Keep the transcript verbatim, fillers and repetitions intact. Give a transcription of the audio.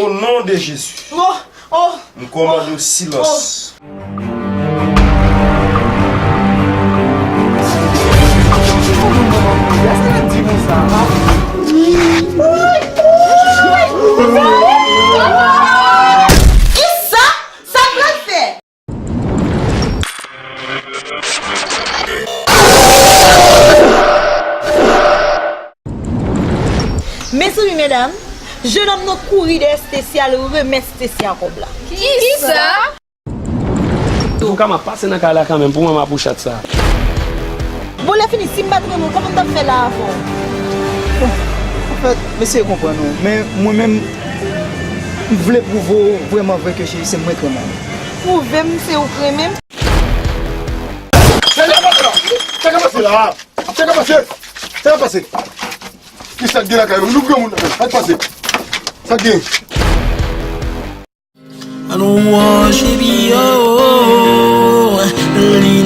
O non de Jezi, oh, oh, m kòmande w silans. Kisa? Sa pral fè? Mezanmi medam, jenòm nan kouri dèyè Stacy al remèt Stacy a kòb la. Kisa? Antouka, m ap pase nan kay la kanmenm pou manman pou chat sa. Bon, lè fini, si m pa t renmen w, kòman m t ap fè la avè w? Anfèt, m eseye konprann ou, men mwen menm, m vle pwouve w vrèman vre ke cheri, se mwen k renmen w. Pwouve m se ou k renmen m? Sa k ap pase la? Sa k ap pase la? Sa k ap pase? Sa k ap pase? Kisa k gen lakay nou? Nou granmoun, sa k pase? Sa k gen? An nou wòch epi yo, li